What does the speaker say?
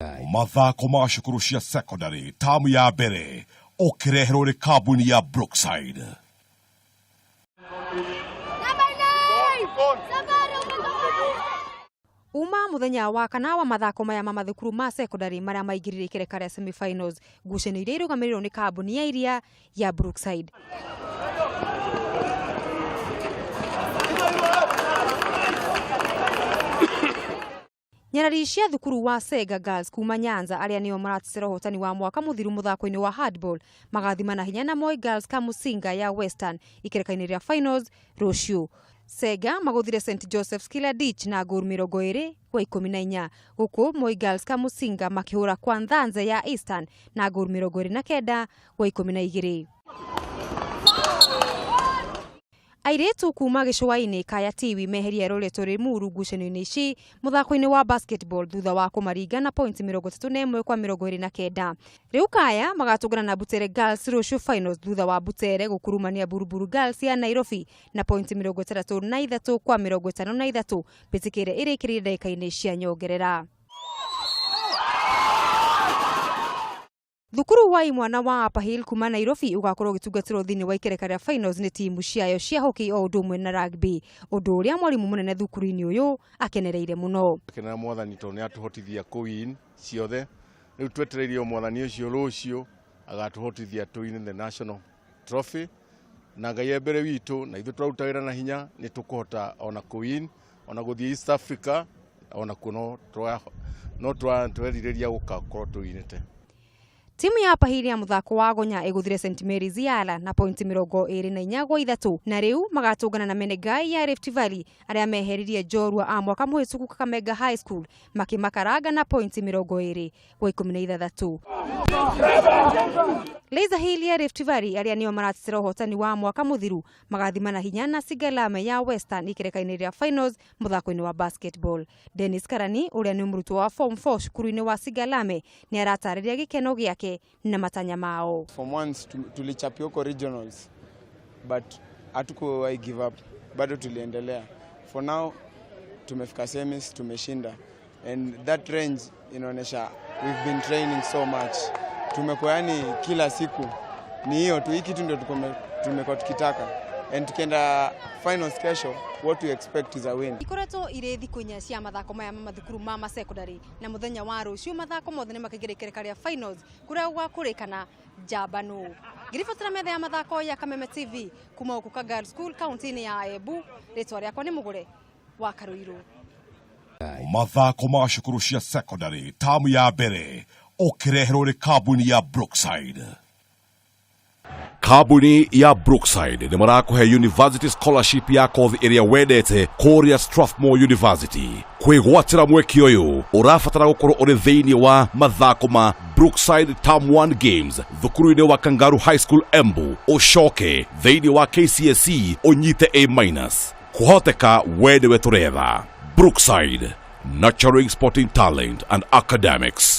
Mathako ma cukuru cia secondary tamu ya mbere ũkĩreherwo nĩ kambuni ya Brookside. Uma muthenya wa kana wa mathako maya ma mathukuru ma secondary maria maingirire ikereka rĩa semifinals, ngucanio iria irũgamĩrĩirwo nĩ kambuni ya iria ya Brookside. Nyarari cia thukuru wa Sega Girls kuma Nyanza arĩa nĩo maratetera ũhotani wa mwaka mũthiru mũthako-inĩ wa handball magathima na hinya na Moi Girls Kamusinga ya Western ikereka-inĩ rĩa finals rũciũ. Sega magũthire St Joseph's Kiladich na ngũru 24-14, gũkũ Moi Girls Kamusinga makĩhũra Kwanthanze ya Eastern na ngũru 29-12. Airĩtu kuma gĩcũa-inĩ Kaya Tiwi meheria Loreto Limuru ngucanio-inĩ ici mũthako-inĩ wa basketball thutha wa kũmaringa na points 31-29. Rĩu Kaya magatũngana na Butere Girls rũciũ finals thutha wa Butere gũkurumania Buruburu Girls ya Nairobi na points 63-53 mbĩtĩka ĩrĩa ĩrĩkĩrĩire ndagĩka-inĩ cia nyongerera. Thukuru wa imwana wa Upper Hill kuma Nairobi ugakorwo ũgĩtungatĩrwo thĩinĩ wa ikereka rĩa finals nĩ timu ciayo cia hockey o ũndũ ũmwe na rugby, ũndũ ũrĩa mwarimũ mũnene thukuru-inĩ ũyũ akenereire mũno. Kenera mwathani tondũ nĩ atũhotithia kũ-win ciothe, rĩu twetereire o mwathani ũcio rũciũ agatũhotithia tũ win the national trophy, na Ngai e mbere witũ na ithuĩ tũraruta wĩra na hinya nĩ tũkũhota ona kũ-win ona gũthiĩ East Africa ona kuo no twerirĩria gũgakorwo tũwinĩte. Timu ya Upper Hill ya mũthako wa gonya ĩgũthire St Mary's Yala na pointi 24-3, na rĩu magatũngana na Menengai ya Rift Valley arĩa meheririe njorua a mwaka mũhĩtũku Kakamega High School makĩmakaranga na pointi 20-16. Laser Hill ya Rift Valley arĩa nĩo maratetera ũhotani wa mwaka mũthiru magathima na hinya na Sigalame ya Western ikereka-inĩ rĩa finals mũthako-inĩ wa basketball. Dennis Karani ũrĩa nĩ mũrutwo wa form 4 cukuru-inĩ wa Sigalame nĩ aratarĩria gĩkeno gĩake na matanya mao. Form 1 tulichapia huko regionals but hatukuwahi give up, bado tuliendelea. For now tumefika semis, tumeshinda, and that range inaonyesha we've been training so much. Tumekuwa yani kila siku ni hiyo tu, hii kitu ndio tumekuwa tukitaka, and tukienda finals kesho what we expect is a win. Ikoretwo irĩ thikũ inya cia mathako maya ma mathukuru ma secondary, na muthenya wa rũciũ mathako mothe nĩ makaingĩra ikereka rĩa finals kũrĩa gũgakũrĩkana njamba nũ. Ngĩribotera metha ya mathako ya Kameme TV kuma gũkũ Kagal School kaunti-inĩ ya Embu, rĩtwa rĩakwa nĩ Mũgũre wa Karũirũ. Mathako ma cukuru cia secondary tamu ya mbere ũkĩreherwo nĩ kambuni ya Brookside. Kambuni ya Brookside nĩ marakũhe university scholarship ya kothi ĩrĩa wendete kũrĩa Strathmore University. Kwĩgwatĩra mweke ũyũ ũrabatara gũkorwo ũrĩ thĩinĩ wa mathako ma Brookside Term 1 Games thukuru-inĩ wa Kangaru High School Embu, ũcoke thĩinĩ wa KCSE ũnyite A minus. Kũhoteka we nĩwe tũretha. Brookside, nurturing sporting talent and academics.